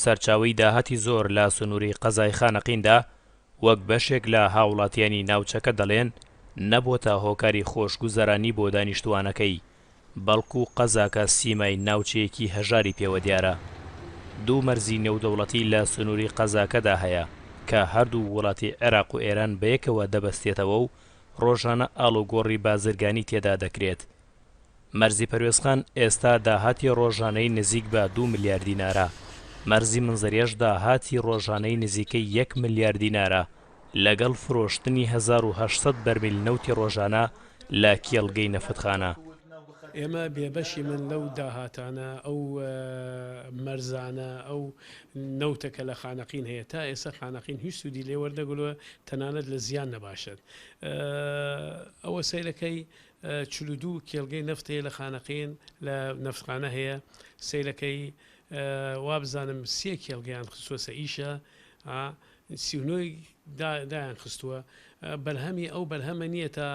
سەرچاوەی داهاتی زۆر لە سنووری قەزای خانەقیندا، وەک بەشێک لە هاوڵاتیانی ناوچەکە دەڵێن، نەبۆتە هۆکاری خۆشگوزەرانی بۆ دانیشتووانەکەی، بەڵکو قەزاکە سیمای ناوچەیەکی هەژاری پێوە دیارە. دوو مەرزی نێودەوڵەتی لە سنووری قەزاکەدا هەیە کە هەردوو وڵاتی عێراق و ئێران بەیەکەوە دەبەستێتەوە و ڕۆژانە ئاڵوگۆڕی بازرگانی تێدا دەکرێت. مەرزی پەروێزخان ئێستا داهاتی ڕۆژانەی نزیک بە دوو ملیار دینارە، مەرزی منزەریەش داهاتی ڕۆژانەی نزیکەی یەک ملیار دینارە، لەگەڵ فرۆشتنی 1800 بەرمیل نەوتی ڕۆژانە لە کێڵگەی نەفتخانە. ئێمە بێبەشیمن لەو داهاتانە، ئەو مەرزانە، ئەو نەوتە کە لە خانەقین هەیە، تا ئێستا خانەقین هیچ سوودی لێ وەرنەگرتووە، تەنانەت لە زیان نەباشن. ئەوە سەیرەکەی 42 کێڵگەی نەفت هەیە لە خانەقین، لە نەفتخانە هەیە، سەیرەکەی وابزانم سێ کێڵگەیان خستووەسە ئیشە، 39 ی دایان خستووە، بەرهەمی ئەو بەرهەمە نییە تا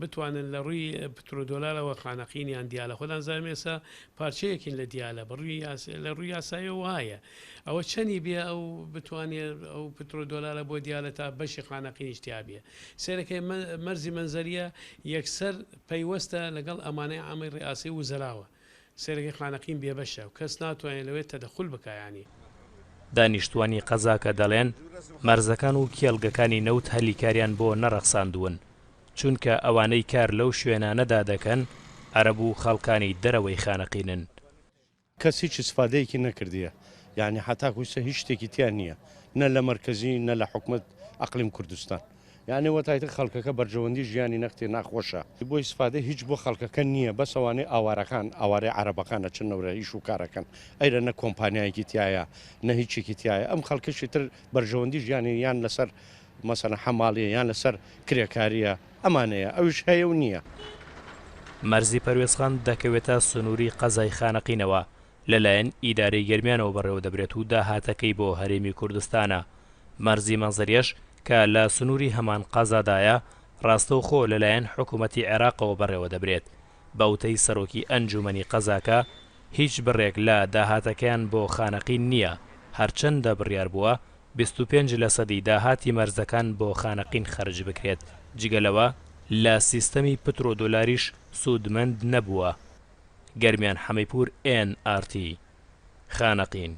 بتوانن لە ڕووی پترۆدۆلارەوە خانەقین یان دیالە خۆتان زانن ئێستا پارچەیەکین لە دیالە بە ڕووی لە ڕووی یاساییەوە وایە ئەوە چەنی بێ ئەو بتوانێ ئەو پترۆدۆلارە بۆ دیالە تا بەشی خانەقینیش تیا بێ سەیرەکەی مەرزی مەنزەریە یەکسەر پەیوەستە لەگەڵ ئەمانەی عامی ڕیئاسەی وزەراوە سەیرەکەی خانەقین بێبەشە و کەس ناتوانێت لەوێ تەدەخول بکا یانی. دانیشتوانی قەزاکە دەڵێن، مەرزەکان و کێڵگەکانی نەوت هەلی کاریان بۆ نەڕەخساندوون، چونکە ئەوانەی کار لەو شوێنانەدا دەکەن عەرەب و خەڵکانی دەرەوەی خانەقینن. کەس هیچ ئیسفادەیەکی نەکردیە یانی حەتاکو ئیستا هیچ شتێکی تیا نیە نە لە مەرکەزی نە لە حکومەت ئەقلیم کوردستان یانی وەتایتر خەڵکەکە بەرژەوەندی ژیانی نەختێ ناخۆشە بۆ ئیسفادە هیچ بۆ خەڵکەکە نیە بەس ئەوانەی ئاوارەکان ئاوارەی عەرەبەکان ئەچن نەورە ئیش و کارەکەن ئەیرە نە کۆمپانیایەکی تیایە نە هیچێکی تیایە ئەم خەڵکەشی تر بەرژەوەندی ژیانی یان لەسەر مەسەلەن حەماڵیە یان لەسەر کرێکاریە ئەمانەیە ئەویش هەیە و نییە. مەرزی پەروێزخان دەکەوێتە سنووری قەزای خانەقینەوە، لەلایەن ئیدارەی گەرمیانەوە بەڕێوەدەبرێت و داهاتەکەی بۆ هەرێمی کوردستانە. مەرزی مەنزەریەش کە لە سنووری هەمان قەزادایە، ڕاستەوخۆ لەلایەن حکوومەتی عێراقەوە بەڕێوەدەبرێت. بە وتەی سەرۆکی ئەنجوومەنی قەزاکە، هیچ بڕێک لە داهاتەکەیان بۆ خانەقین نییە، هەرچەندە بڕیار بووە 25 لەسەدی داهاتی مەرزەکان بۆ خانەقین خەرج بکرێت، جگە لەوە لە سیستەمی پترۆدۆلاریش سوودمەند نەبووە. گەرمیان حەمەیپوور ئێن ئاڕ تی، خانەقین.